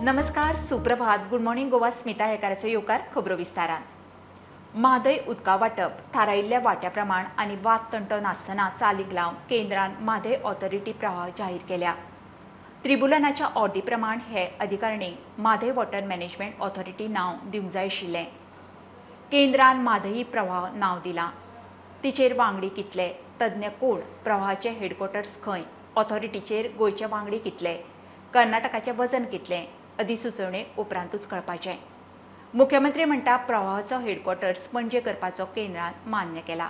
नमस्कार, सुप्रभात, good morning Goa. Smita हेळकाराचो येवकार खबरो विस्तारान. म्हादय उदका वांटप थारायिल्ल्या वांट्या प्रमाण आनी वाद तंटो नासतना चालीक लावन केंद्रान म्हादय ऑथॉरिटी प्रवाह जाहीर केल्या. त्रिबुलनाच्या ऑर्दी प्रमाण हे अधिकारणीक म्हादय वॉटर मॅनेजमेंट ऑथॉरिटी नांव दिवंक जाय आशिल्लें. केंद्रान म्हादई प्रवाह नांव दिलां. तिचेर वांगडी कितले, तज्ञ कोण, प्रवाहाचे हेडक्वॉर्टर्स खंय, ऑथॉरिटीचेर गोंयचे वांगडी कितले, कर्नाटकाचें वजन कितलें, अधिसुचोवणे उपरांतूच कळपाचें. मुख्यमंत्री म्हणटा प्रवाहाचो हेडक्वॉर्टर्स पणजे करपाचो केंद्रान मान्य केला.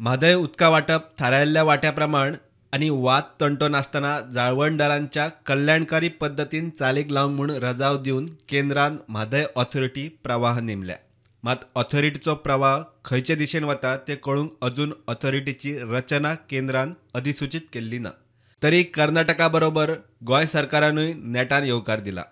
म्हादय उदका वांटप थारायल्ल्या वांट्या प्रमाण आनी वाद तंटो नासतना जाळवणदारांच्या कल्याणकारी पद्दतीन चालीक लावंक म्हूण रजाव दिवन केंद्रान म्हादय ऑथॉरिटी प्रवाह नेमल्या. मात ऑथॉरिटीचो प्रवाह खंयचे दिशेन वता तें कळूंक अजून ऑथॉरिटीची रचना केंद्रान अधिसूचीत केल्ली ना. तरी कर्नाटका बरोबर गोंय सरकारानूय नेटान येवकार दिला.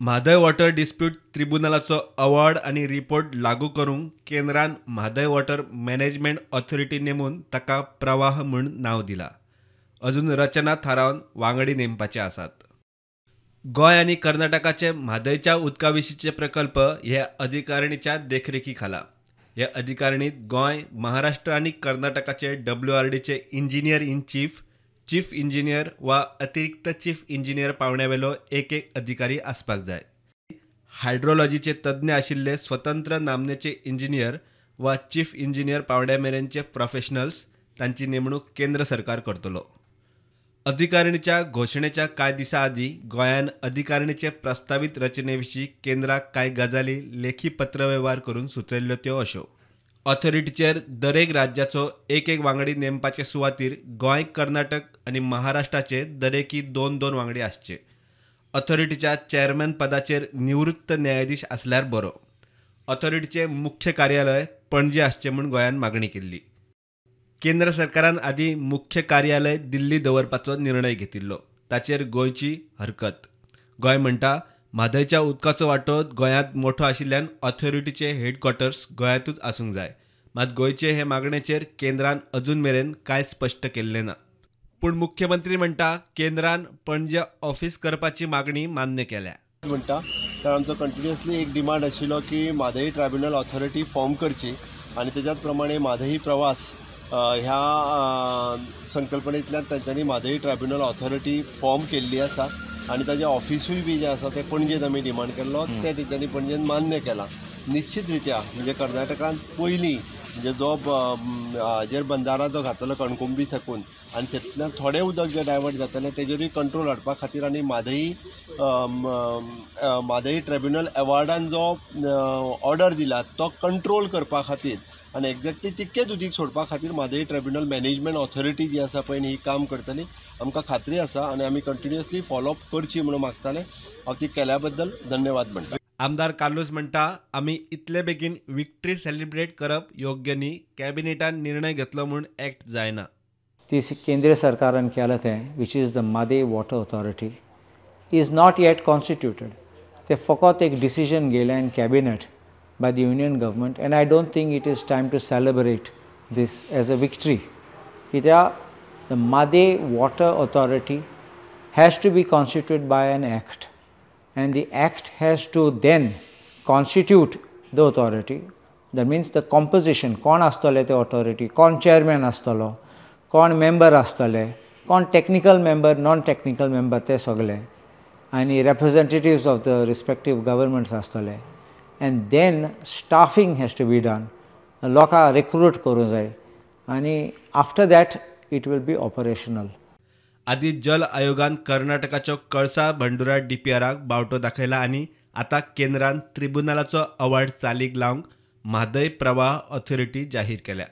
म्हादय वॉटर डिस्प्यूट त्रिबुनलाचो अवॉर्ड आनी रिपोर्ट लागू करूंक केंद्रान म्हादय वॉटर मॅनेजमेंट ऑथॉरिटी नेमून ताका प्रवाह म्हूण नांव दिला. अजून रचना थारावन वांगडी नेमपाचे आसात. गोंय आनी कर्नाटकाचे म्हादयच्या उदका विशींचे प्रकल्प हे अधिकारणीच्या देखरेखी खाला. हे अधिकारणीत गोंय, महाराष्ट्र आनी कर्नाटकाचे WRDचे engineer in chief, chief engineer वा अतिरिक्त चीफ इंजिनियर पावण्यावेलो एक एक अधिकारी आसपाक जाय. हायड्रोलॉजीचे तज्ञ आशिल्ले स्वतंत्र नामनेचे इंजिनियर वा चीफ इंजिनियर पावंड्या मेरेनचे प्रोफेशनल्स तांची नेमणूक केंद्र सरकार करतलो. अधिकारणीच्या घोशणेच्या कांय दिसां आदीं गोंयान अधिकारणीचे प्रस्तावीत रचने विशीं केंद्राक कांय गजाली लेखी पत्रवेव्हार करून सुचयल्ल्यो त्यो अश्यो. ऑथॉरिटीचेर दरेक राज्याचो एक एक वांगडी नेमपाचे सुवातीर गोंय, कर्नाटक आनी महाराष्ट्राचे दरेकी दोन दोन वांगडी आसचे. ऑथॉरिटीच्या चेअरमॅन पदाचेर निवृत्त न्यायाधीश आसल्यार बरो. ऑथॉरिटीचे मुख्य कार्यालय पणजे आसचें म्हूण गोंयान मागणी केल्ली. केंद्र सरकारान आदीं मुख्य कार्यालय दिल्ली दवरपाचो निर्णय घेतिल्लो. ताचेर गोंयची हरकत. गोंय म्हणटा म्हादयच्या उदकाचो वांटो गोंयांत मोठो आशिल्ल्यान ऑथॉरिटीचे हेडक्वॉर्टर्स गोंयांतूच आसूंक जाय. मात गोंयचे हे मागणेचेर केंद्रान अजून मेरेन कांय स्पश्ट केल्लें ना. पूण मुख्यमंत्री म्हणटा केंद्रान पणजे ऑफिस करपाची मागणी मान्य केल्या. म्हणटा कारण आमचो कंटिन्युअसली एक डिमांड आशिल्लो की म्हादई ट्रायब्युनल ऑथॉरिटी फॉर्म करची आनी तेज्याच प्रमाणे म्हादई प्रवास ह्या संकल्पनेंतल्यान तांच्यांनी म्हादई ट्रायब्युनल ऑथॉरिटी फॉर्म केल्ली आसा आनी ताजें ऑफिसूय बी जें आसा तें पणजेंत आमी डिमांड केल्लो, तें तेंच्यांनी पणजेन मान्य केलां. निश्चित रित्या म्हणजे कर्नाटकान पयलीं म्हणजे जो हाजेर बंदारा जो घातलो कणकुंबी साकून आनी तेतूंतल्यान थोडें उदक जें डायवर्ट जातालें तेजेरूय कंट्रोल हाडपा खातीर आनी म्हादई म्हादई ट्रायब्युनल एवॉर्डान जो ऑर्डर दिला तो कंट्रोल करपा खातीर आनी एक्झॅक्टली तितकेंच उदीक सोडपा खातीर म्हादई ट्रायब्युनल मॅनेजमेंट ऑथॉरिटी जी आसा पळय ही काम करतली आमकां खात्री आसा आनी आमी कंटिन्युअसली फॉलोअप करची म्हणून मागताले. हांव ती केल्या बद्दल धन्यवाद म्हणटा. आमदार कार्लूस म्हणटा आमी इतले बेगीन विक्ट्री सेलिब्रेट करप योग्य न्ही, कॅबिनेटान निर्णय घेतलो म्हूण एक्ट जायना. ती केंद्रीय सरकारान केलां तें which is the Mhadei water authority is not yet constituted. ते फकत एक decision घेयलें in cabinet by the union government, and I don't think it is time to celebrate this as a victory. कित्याक the Mhadei Water Authority has to be constituted by an act, and the act has to then constitute the authority. That means the composition, कोण आसतले ते authority, कोण chairman आसतलो, कोण member आसतले, कोण technical member, non technical member ते सगळे, आनी representatives of the respective governments आसतले. And then staffing has to be done. लोकां recruit करूं जाय आनी after that it will be operational. आदी जल आयोगान कर्नाटकाचो कळसा भंडुरा DPRाक बावटो दाखयला आनी आतां केंद्रान त्रिबुनलाचो अवार्ड चालीक लावंक म्हादय प्रवाह ऑथॉरिटी जाहीर केल्या.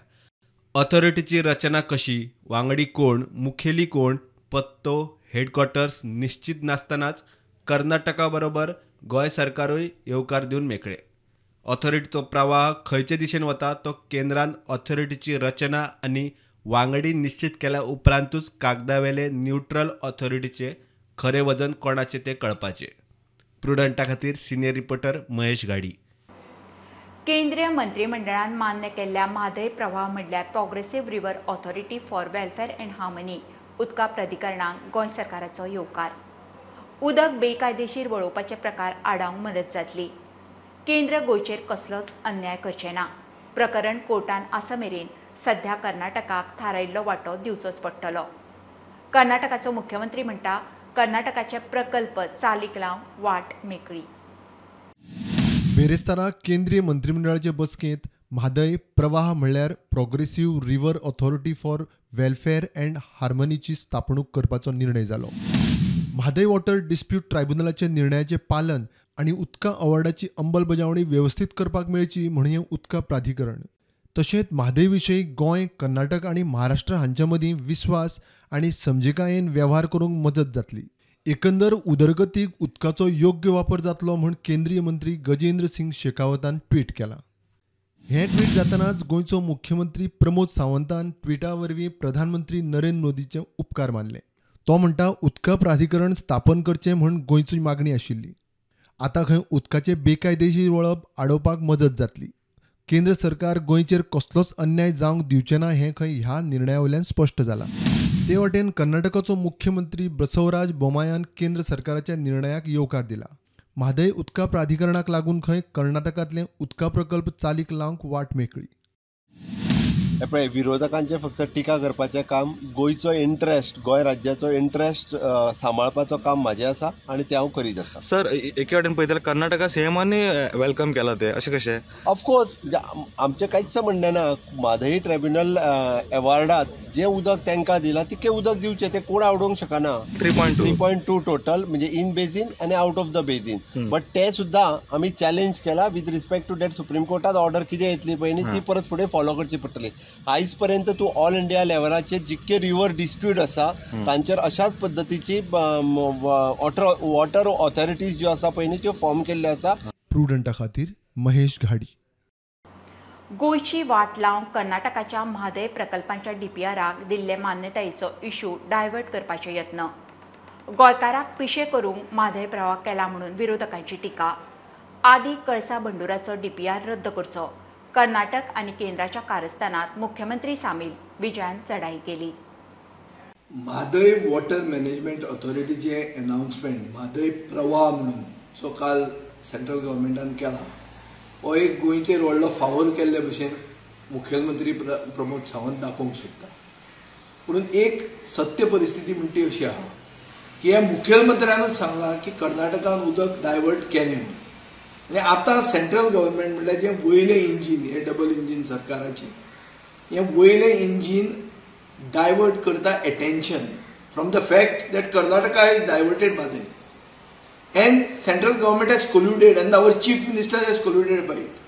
ऑथॉरिटीची रचना कशी, वांगडी कोण, मुखेली कोण, पत्तो, हेडक्वॉर्टर्स निश्चित नासतनाच कर्नाटका बरोबर गोंय सरकारूय येवकार दिवन मेकळे. ऑथॉरिटीचो प्रवाह खंयचे दिशेन वता तो केंद्रान ऑथॉरिटीची रचना आनी वांगडी निश्चित केल्या उपरांतूच कागदावेले न्यूट्रल ऑथॉरिटीचे खरें वजन कोणाचें तें कळपाचें. प्रुडंटा खातीर सिनियर रिपोर्टर महेश घाडी. केंद्रीय मंत्रिमंडळान मान्य केल्ल्या म्हादय प्रवाह म्हणल्यार progressive river authority for welfare and harmony उदका प्राधिकरणाक गोंय सरकाराचो येवकार. उदक बेकायदेशीर वळोवपाचे प्रकार आडावंक मदत जातली. केंद्र गोंयचेर कसलोच अन्याय करचें ना. प्रकरण कोर्टान आसा मेरेन सध्या कर्नाटकाक थारायिल्लो वांटो दिवचोच पडटलो. कर्नाटकाचो मुख्यमंत्री म्हणटा, कर्नाटकाचे प्रकल्प चालीक लावंक वाट मेकळी. बेरेस्तारा केंद्रीय मंत्रिमंडळाचे बसकेंत म्हादय प्रवाह म्हणल्यार progressive river authority for welfare and हार्मनीची स्थापणूक करपाचो निर्णय जालो. म्हादय वॉटर डिस्प्यूट ट्रायब्युनलाच्या निर्णयाचें पालन आनी उदका अवॉर्डाची अंमलबजावणी वेवस्थीत करपाक मेळची म्हूण हें उदका प्राधिकरण. तशेंच म्हादय विशयी गोंय, कर्नाटक आनी महाराष्ट्र हांच्या मदीं विस्वास आनी समजिकायेन वेव्हार करूंक मजत जातली. एकंदर उदरगतीक उदकाचो योग्य वापर जातलो म्हूण केंद्रीय मंत्री गजेंद्र सिंग शेखावतान ट्वीट केलां. हें ट्वीट जातनाच गोंयचो मुख्यमंत्री प्रमोद सावंतान ट्विटा वरवीं प्रधानमंत्री नरेंद्र मोदीचे उपकार मानले. तो म्हणटा, उदका प्राधिकरण स्थापन करचें म्हूण गोंयची मागणी आशिल्ली. आतां खंय उदकाचें बेकायदेशीर वळप आडोवपाक मजत जातली. केंद्र सरकार गोंयचेर कसलोच अन्याय जावंक दिवचें ना हें खंय ह्या निर्णया वयल्यान स्पश्ट जालां. ते वटेन कर्नाटकाचो मुख्यमंत्री बसवराज बोमायान केंद्र सरकाराच्या निर्णयाक येवकार दिला. म्हादय उदका प्राधिकरणाक लागून खंय कर्नाटकांतले उदका प्रकल्प चालीक लावंक वाट मेकळी. पळय, विरोधकांचें फक्त टिका करपाचें काम, गोंयचो इंट्रस्ट, गोंय राज्याचो इंट्रस्ट सांबाळपाचो काम म्हाजें आसा आनी तें हांव करीत आसा. सर, एके वाटेन पळयत जाल्यार कर्नाटका सीएमांनी welcome केलां तें, अशें कशें? ऑफकोर्स, आमचें कांयच म्हणणें ना. म्हादय ट्रायब्युनल एवॉर्डांत जें उदक तांकां दिलां तितकें उदक दिवचें, तें कोण आवडोवंक शकना. 3.2 टोटल म्हणजे इन बेजीन आनी out of the basin. But तें सुद्दां आमी चॅलेंज केलां with respect to that. Supreme कोर्टात ऑर्डर कितें येतली पळय न्ही, ती परत फुडें फॉलो करची पडटली. आयज पर्यंत तूं ऑल इंडिया लेवलाचेर जितके रिवर डिस्प्यूट आसा तांचेर अशाच पद्दतीची वॉटर ऑथॉरिटीज ज्यो आसा पळय न्ही त्यो फॉर्म केल्ल्यो आसा. प्रुडंटा खातीर महेश घाडी. गोंयची वाट लावंक कर्नाटकाच्या म्हादय प्रकल्पांच्या डीपीआराक दिल्ले मान्यतायेचो इश्यू डायवर्ट करपाचे यत्न. गोंयकाराक पिशे करूंक म्हादय प्रवाह केला म्हणून विरोधकांची टिका. आदी कळसा बंडुराचो डीपीआर रद्द करचो. कर्नाटक आनी केंद्राच्या कारस्थानात मुख्यमंत्री सामील, विजयान चढाई केली. म्हादय वॉटर मॅनेजमेंट ऑथॉरिटीचे अनाउन्समेंट म्हादय प्रवाह म्हणून जो काल सेंट्रल गव्हर्मेंटान केला हो एक गोंयचेर व्हडलो फावोर केल्ले भशेन मुखेलमंत्री प्रमोद सावंत दाखोवंक सोदता. पूण एक सत्य परिस्थिती म्हणटा ती अशी आहा की ह्या मुखेलमंत्र्यानूच सांगलां की कर्नाटकान उदक डायवर्ट केलें म्हणून. आनी आतां सेंट्रल गव्हर्मेंट म्हणल्यार जें वयलें इंजीन, हें डबल इंजीन सरकाराचें, हें वयलें इंजीन डायवर्ट करता attention from the fact that Karnataka is diverted Mhadei and central government has colluded and our chief minister has colluded by it.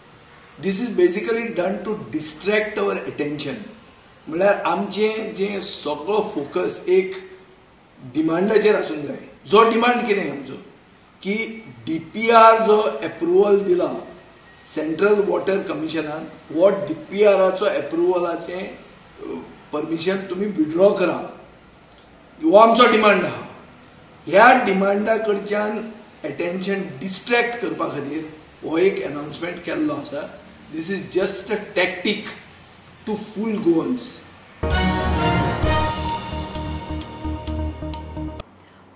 This is basically done to distract our attention. म्हणल्यार आमचें जें सगळो focus एक डिमांडाचेर आसूंक जाय. जो demand कितें आमचो की डीपीआर जो एप्रुवल दिला सेंट्रल वॉटर कमिशनान, हो डीपीआराचो एप्रुवलाचें परमिशन तुमी विड्रॉ करा, हो आमचो डिमांड आहा. ह्या डिमांडा कडच्यान एटेन्शन डिस्ट्रॅक्ट करपा खातीर हो एक अनाउन्समेंट केल्लो आसा. This is just a tactic to fool Goans.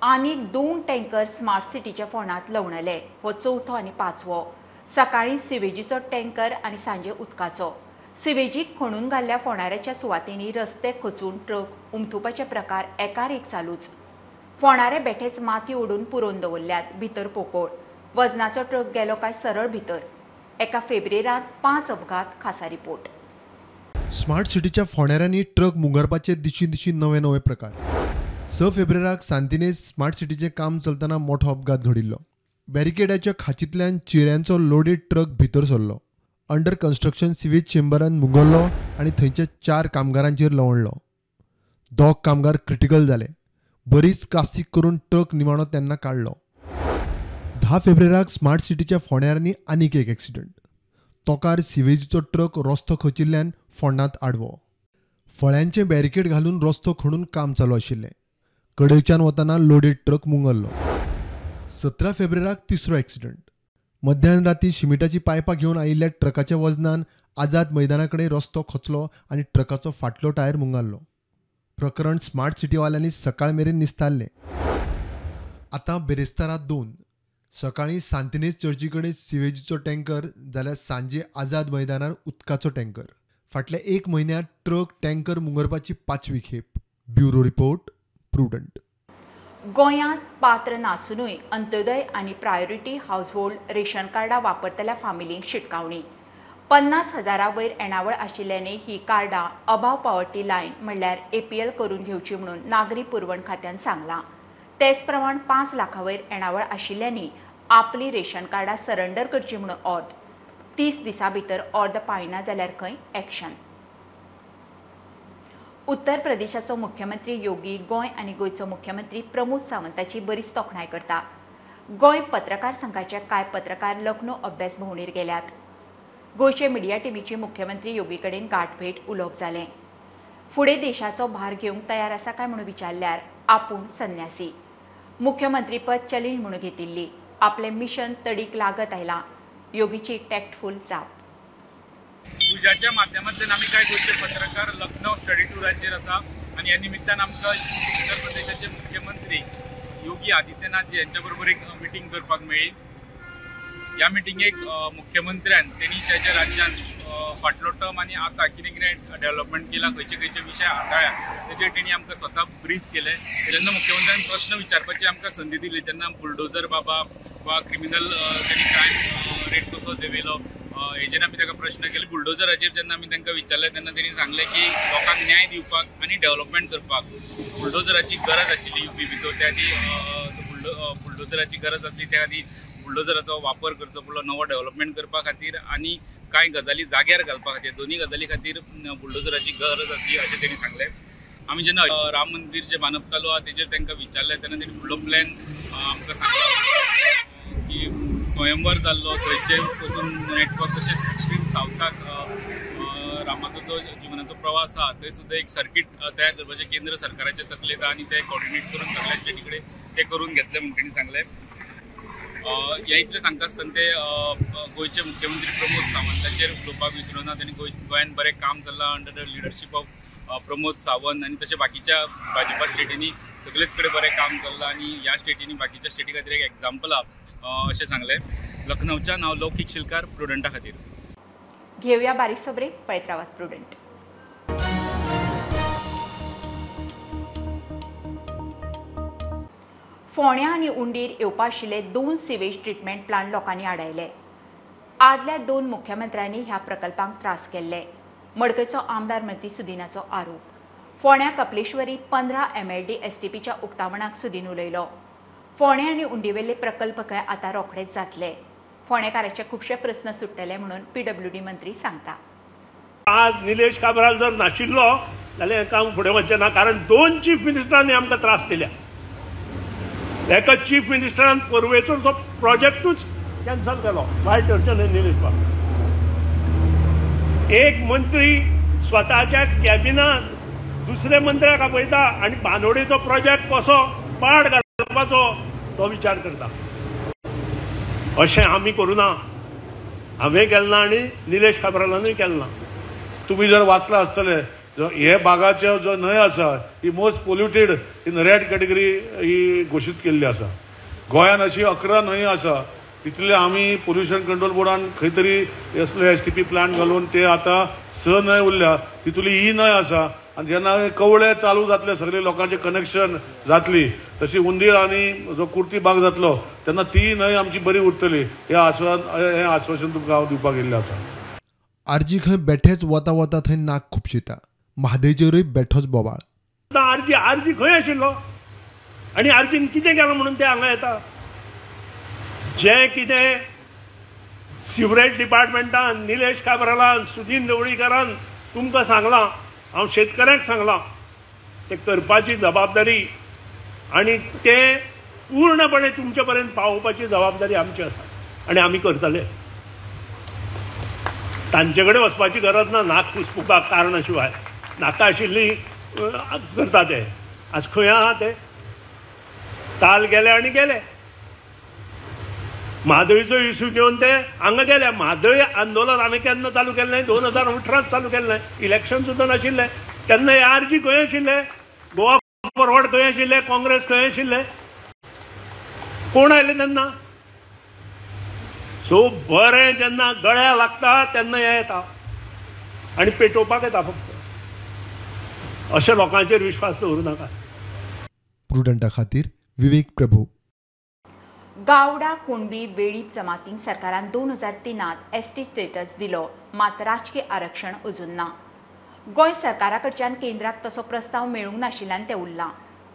आनीक 2 टँकर स्मार्ट सिटीच्या फोंडांत लवणले. हो चवथो आनी पांचवो. सकाळीं सिवेजीचो टँकर आनी सांजे उदकाचो. सिवेजीक खणून घाल्ल्या फोंडाऱ्याच्या सुवातींनी रस्ते खचून ट्रक उमथुपाचे प्रकार एकार एक चालूच. फोंडारे बेठेच माती ओडून पुरोवन दवरल्यात, भितर पोकोळ. वजनाचो ट्रक गेलो काय सरळ भितर. एका फेब्रेरांत 5 अपघात, खासा रिपोर्ट. स्मार्ट सिटीच्या फोंडाऱ्यांनी ट्रक मुंगरपाचे दिशीं दिशीं नवे नवे प्रकार. 6 फेब्रेराक सांतिनेज स्मार्ट सिटीचें काम चलतना मोठो अपघात घडिल्लो. बॅरिकेडाच्या खाचींतल्यान चिऱ्यांचो लोडेड ट्रक भितर सरलो. अंडर कन्स्ट्रक्शन सिवेज चेंबरान मुंगरलो आनी थंयच्या 4 कामगारांचेर लवणलो. 2 कामगार क्रिटिकल जाले. बरीच कासीक करून ट्रक निमाणो तेन्ना काडलो. 10 फेब्रेराक स्मार्ट सिटीच्या फोंड्यारांनी आनीक एक एक्सिडंट. तोकार सिवेजीचो ट्रक रस्तो खचिल्ल्यान फोंडांत आडवो. फळ्यांचें बॅरिकेड घालून रस्तो खणून काम चालू आशिल्लें. कडेच्यान वतना लोडेड ट्रक मुंगरलो. 17 फेब्रेराक तिसरो एक्सिडंट. मध्यान राती शिमिटाची पायपां घेवन आयिल्ल्या ट्रकाच्या वजनान आझाद मैदाना कडेन रस्तो खचलो आनी ट्रकाचो फाटलो टायर मुंगारलो. प्रकरण स्मार्ट सिटीवाल्यांनी सकाळ मेरेन निस्तारलें. आतां बिरेस्तारा 2 सकाळीं सांतिनेज चर्ची कडेन सिवेजीचो टँकर जाल्यार सांजे आझाद मैदानार उदकाचो टँकर. फाटल्या 1 म्हयन्यांत ट्रक टँकर मुंगरपाची 5वी खेप. Bureau report, Prudent. गोंयांत पात्र नासुनूय अंत्योदय आनी प्रायोरिटी हाऊसहोल्ड रेशन कार्डां वापरतल्या फामिलींक शिटकावणी. 50,000 वयर येणावळ आशिल्ल्याने ही कार्डां अबाव पॉवर्टी लायन म्हणल्यार एपीएल करून घेवची म्हणून नागरी पुरवण खात्यान सांगलां. तेच प्रमाण 5 लाखां वयर येणावळ आशिल्ल्यांनी आपली रेशन कार्डां सरेंडर करची म्हणून ऑर्द. 30 दिसां भितर ऑर्द पाळिना जाल्यार खंय एक्शन. उत्तर प्रदेशाचो मुख्यमंत्री योगी गोंय आनी गोंयचो मुख्यमंत्री प्रमोद सावंताची बरीच तोखणाय करता. गोंय पत्रकार संघाचे कांय पत्रकार लखनौ अभ्यास भोंवडेर गेल्यात. गोंयचे मिडिया टिमीची मुख्यमंत्री योगी कडेन गांठभेट उलोवप जालें. फुडें देशाचो भार घेवंक तयार आसा काय म्हणून विचारल्यार आपूण संन्यासी. मुख्यमंत्रीपद चॅलेंज म्हणून घेतिल्ली. आपलें मिशन तडीक लागत आयलां. योगीची टॅक्टफूल जाप. तुज्याच्या माध्यमांतल्यान आमी कांय गोंयचे पत्रकार लखनौ स्टडी टुराचेर आसा आनी ह्या निमित्तान आमकां उत्तर प्रदेशाचे मुख्यमंत्री योगी आदित्यनाथ जी यांच्या बरोबर एक मिटींग करपाक मेळ्ळी. ह्या मिटिंगेक मुख्यमंत्र्यान तेणी ताच्या राज्यान फाटलो टर्म आनी आतां कितें कितें डेव्हलपमेंट केलां, खंयचे खंयचे विशय हाताळ्या तेजेर तेणी आमकां स्वता ब्रीफ केलें. जेन्ना मुख्यमंत्र्यान प्रश्न विचारपाची आमकां संदी दिली तेन्ना बुलडोजर बाबा वा क्रिमिनल तेणी क्रायम रेट कसो देंवयलो हेजेर आमी ताका प्रश्न केले. बुलडोजराचेर जेन्ना आमी तांकां विचारलें तेन्ना तेणी सांगलें की लोकांक न्याय दिवपाक आनी डेव्हलपमेंट करपाक बुलडोजराची गरज आशिल्ली युपी भितर. त्या आदी बुलडोजराची गरज आसली, त्या आदी बुलडोजराचो वापर करचो पडलो नवो डेव्हलपमेंट करपा खातीर आनी कांय गजाली जाग्यार घालपा खातीर. दोनूय गजाली खातीर बुलडोजराची गरज आसली अशें तेणी सांगलें. आमी जेन्ना राम मंदीर जें बांदप चालू आसा तेजेर तांकां विचारलें तेन्ना तेणी फुडलो प्लॅन आमकां सांगलो की स्वयंवर जाल्लो थंयचे पसून नेटवर्क तशेंच एक्स्ट्रीम सावथाक रामाचो जो जिवनाचो प्रवास आसा थंय सुद्दां एक सर्कीट तयार करपाचें केंद्र सरकाराच्या तकलेंत आनी ते कॉर्डिनेट करून सगळ्यांचे कडेन ते करून घेतले म्हूण तेणी सांगलें. ह्या इतलें सांगता आसतना ते गोंयचे मुख्यमंत्री प्रमोद सावंताचेर उलोवपाक विसरूं ना. तेणी गोंयांत बरें काम चल्लां under the leadership of Pramod Sawant आनी तशें बाकीच्या भाजपा स्टेटींनी सगळेच कडेन बरें काम चल्लां आनी ह्या स्टेटींनी बाकीच्या स्टेटी खातीर एक एग्जाम्पल आसा अशें सांगलें. लखनौच्यान हांव लौकीक शिलकार, प्रुडंटा खातीर. घेवया बारीकसो ब्रेक, पळयत रावात प्रुडंट. फोंड्या आनी उंडीर येवपा आशिल्ले 2 सिवेज ट्रिटमेंट प्लांट लोकांनी आडायले. आदल्या 2 मुख्यमंत्र्यांनी ह्या प्रकल्पांक त्रास केल्ले. मडकयचो आमदार मंत्री सुदिनाचो आरोप. फोंड्या कपलेश्वरी 15 MLD STPच्या उक्तावणाक सुदीन उलयलो. फोंडें आनी उंडीवेले प्रकल्प खंय आतां रोखडेच जातले. फोंडेकाराचे खुबशे प्रस्न सुट्टले म्हणून PWD मंत्री सांगता. आज निलेश काब्राल जर नाशिल्लो जाल्यार हें काम फुडें वचचें ना, कारण 2 चीफ मिनिस्टरांनी आमकां त्रास दिल्या. एका चीफ मिनिस्टरान परवेचो तो प्रोजेक्टूच कॅन्सल केलो, वायट अडचण निलेश बाब. एक मंत्री स्वताच्या कॅबिनात दुसऱ्या मंत्र्याक आपयता आनी बांदोडेचो प्रोजेक्ट कसो पाड घालपाचो तो विचार करता. अशें आमी करूं ना, हांवें केलें ना आनी निलेश काब्रालानूय केलें ना. तुमी जर वाचलां आसतलें हे बागाचे जो न्हंय आसा ही most polluted in red category ही घोशीत केल्ली आसा. गोंयांत अशी 11 न्हंय आसा, तितले आमी पोल्युशन कंट्रोल बोर्डान खंय तरी असले STP plant घालून ते आतां 6 न्हंय उरल्या, तितूली ही न्हंय आसा. आनी जेन्ना कवळे चालू जातले, सगळे लोकांचे कनेक्शन जातली, तशी उंदीर आनी जो कुर्ती बाग जातलो तेन्ना ती न्हंय आमची बरी उरतली, हे आश्वासन तुमकां हांव दिवपाक येयल्लें आसा. आरजी खंय बेठेच वता वता थंय नाक खुपशिता. म्हादयचेरूय बेठोच बोवाळ. आरजी आरजी खंय आशिल्लो आनी आरजीन कितें केलां म्हणून ते हांगा येता. जें कितें सिवरेज डिपार्टमेंटान निलेश काब्रालान सुदीन ढवळीकारान तुमकां सांगलां, हांव शेतकऱ्यांक सांगलां, तें करपाची जबाबदारी आनी तें पूर्णपणे तुमचे पर्यंत पावोवपाची जबाबदारी आमची आसा आनी आमी करतले. तांचे कडेन वचपाची गरज ना, नाक पुसपुपाक कारणां शिवाय नाका आशिल्ली करता ते. आज खंय आहा ते, काल गेले आनी गेले. म्हादयचो इश्यू घेवन ते हांगा गेले. म्हादय आंदोलन हांवें केन्ना चालू केल्लें? 2018 चालू केल्लें. इलेक्शन सुद्दां नाशिल्लें तेन्ना. हे आरजी खंय आशिल्ले, गोवा फॉरवर्ड खंय आशिल्ले, काँग्रेस खंय आशिल्ले? कोण आयले तेन्ना? सो बरें जेन्ना गळ्या लागता तेन्ना हें येता आनी पेटोवपाक येता फक्त. अशे लोकांचेर विश्वास दवरूं नाका. प्रुडंटा खातीर विवेक प्रभू. गावडा कुणबी वेळीप जमातींक सरकारान 2003 एसटी स्टेटस दिलो, मात राजकीय आरक्षण अजून ना. गोंय सरकारा कडच्यान केंद्राक तसो प्रस्ताव मेळूंक नाशिल्ल्यान तें उरलां.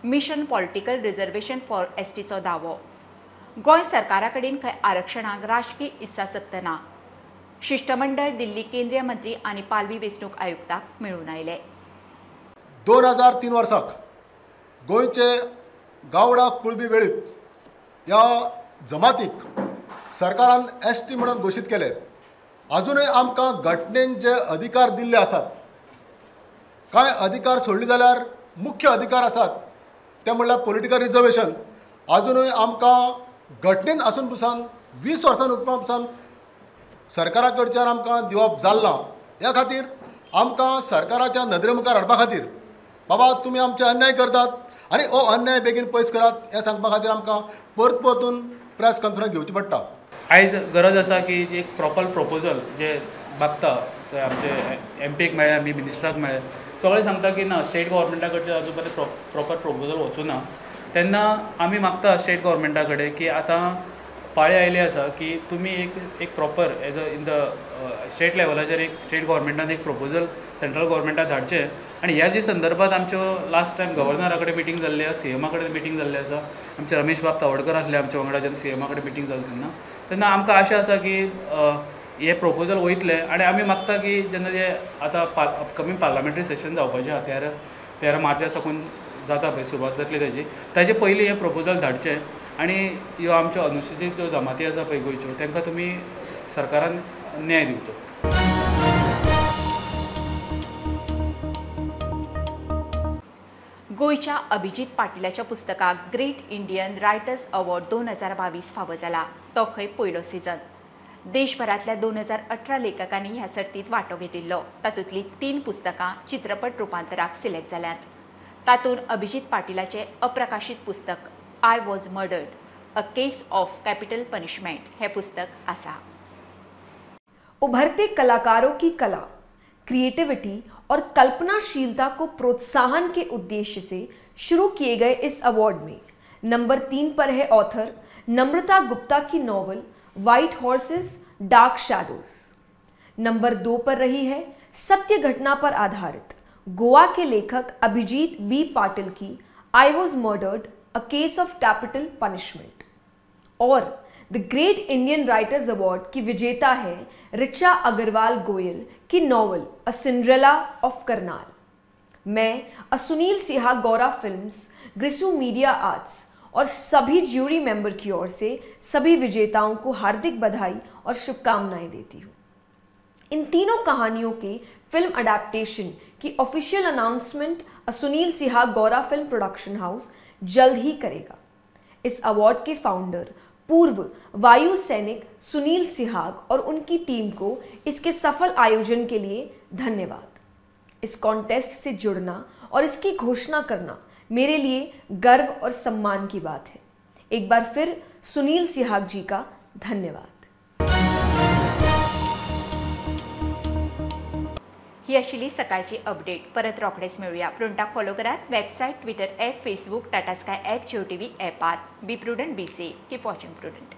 मिशन पॉलिटिकल रिजर्वेशन फॉर एसटीचो दावो. गोंय सरकारा कडेन खंय आरक्षणाक राजकीय इत्साशक्त ना. शिष्टमंडळ दिल्ली केंद्रीय मंत्री आनी पालवी वेंचणूक आयुक्ताक मेळून आयले. 2003 वर्साक गोंयचे गावडा कुळबी वेळीप ह्या जमातीक सरकारान एस टी म्हणून घोशीत केले. अजूनय आमकां घटनेन जे अधिकार दिल्ले आसात, कांय अधिकार सोडले जाल्यार मुख्य अधिकार आसात ते म्हणल्यार पॉलिटिकल रिजर्वेशन अजूनय आमकां घटनेन आसून पसून 20 वर्सां उपरांत पसून सरकारा कडच्यान आमकां दिवप जालें ना. ह्या खातीर आमकां सरकाराच्या नदरे मुखार हाडपा खातीर बाबा तुमी आमचे अन्याय करतात आनी हो अन्याय बेगीन पयस करात हें सांगपा खातीर आमकां परत परतून प्रेस कॉन्फरन्स घेवची पडटा. आयज गरज आसा की एक प्रॉपर प्रपोजल जे मागता आमचे एम पीक मेळ्ळे, आमी मिनिस्टराक मेळ्ळे, सगळे सांगता की ना स्टेट गव्हर्मेंटा कडचे अजून पर्यंत प्रॉपर प्रपोजल वचूं ना. तेन्ना आमी मागता स्टेट गव्हर्मेंटा कडेन की आतां पाळी आयली आसा की तुमी एक proper as a in the state लेवलाचेर एक स्टेट गव्हर्मेंटान एक प्रपोजल सेंट्रल गव्हर्मेंटाक धाडचें. आनी ह्या जे संदर्भात आमच्यो लास्ट टायम गव्हर्नरा कडेन मिटींग जाल्ली आसा, सी एमा कडेन मिटींग जाल्ली आसा, आमचे रमेश बाब तावडकर आसले आमच्या वांगडा जेन्ना सी एमा कडेन मिटींग जाली तेन्ना, तेन्ना आमकां आशा आसा की हे प्रपोजल वयतले. आनी आमी मागता की जेन्ना जे आतां अपकमींग पार्लमेंटरी सेशन जावपाचें आसा 13 मार्चा साकून जाता पळय सुरवात जातली ताजी, ताजे पयलीं हें प्रपोजल धाडचें आनी ह्यो आमच्यो अनुसुचीत ज्यो जमाती आसा पळय गोंयच्यो तांकां तुमी सरकारान न्याय दिवचो. गोंयच्या अभिजीत पाटिलाच्या पुस्तकाक ग्रेट इंडियन रायटर्स अवॉर्ड 2022 फावो जाला. तो खंय पयलो सिजन. देशभरांतल्या 2018 लेखकांनी ह्या सर्तींत वांटो घेतिल्लो. तातूंतलीं 3 पुस्तकां चित्रपट रुपांतराक सिलेक्ट जाल्यांत. तातूंत अभिजीत पाटिलाचें अप्रकाशीत पुस्तक I was murdered a case of capital punishment हें पुस्तक आसा. उभरते कलाकारों की कला, क्रिएटिविटी और कल्पनाशीलता को प्रोत्साहन के उद्देश्य से शुरू किए गए इस अवार्ड में नंबर 3 पर है ऑथर नम्रता गुप्ता की novel white horses dark shadows. Number 2 पर रही है सत्य घटना पर आधारित गोवा के लेखक अभिजीत बी पाटिल की I was murdered a case of capital punishment. Aur the great Indian writers award की विजेता है ऋचा अग्रवाल गोयल की novel a Cinderella of Karnal. मैं अ सुनील सिहाग गौरा फिल्म्स, ग्रिसू मीडिया आर्ट्स और सभी ज्यूरी मेंबर की ओर से सभी विजेताओं को हार्दिक बधाई और शुभकामनाएं देती हूँ। इन तीनों कहानियों के फिल्म अडेप्टेशन की official announcement Sunil Sihag Gaura film production house जल्द ही करेगा। इस अवार्ड के फाउंडर पूर्व वायु सैनिक सुनील सिहाग और उनकी टीम को इसके सफल आयोजन के लिए धन्यवाद। इस कॉन्टेस्ट से जुड़ना और इसकी घोषणा करना मेरे लिए गर्व और सम्मान की बात है। एक बार फिर सुनील सिहाग जी का धन्यवाद। ही आशिल्ली सकाळची अपडेट. परत रोखडेच मेळुया. प्रुडंटाक फॉलो करात website, Twitter app, Facebook, Tata Sky app, Jio TV ॲपार. Be prudent, be safe, keep watching Prudent.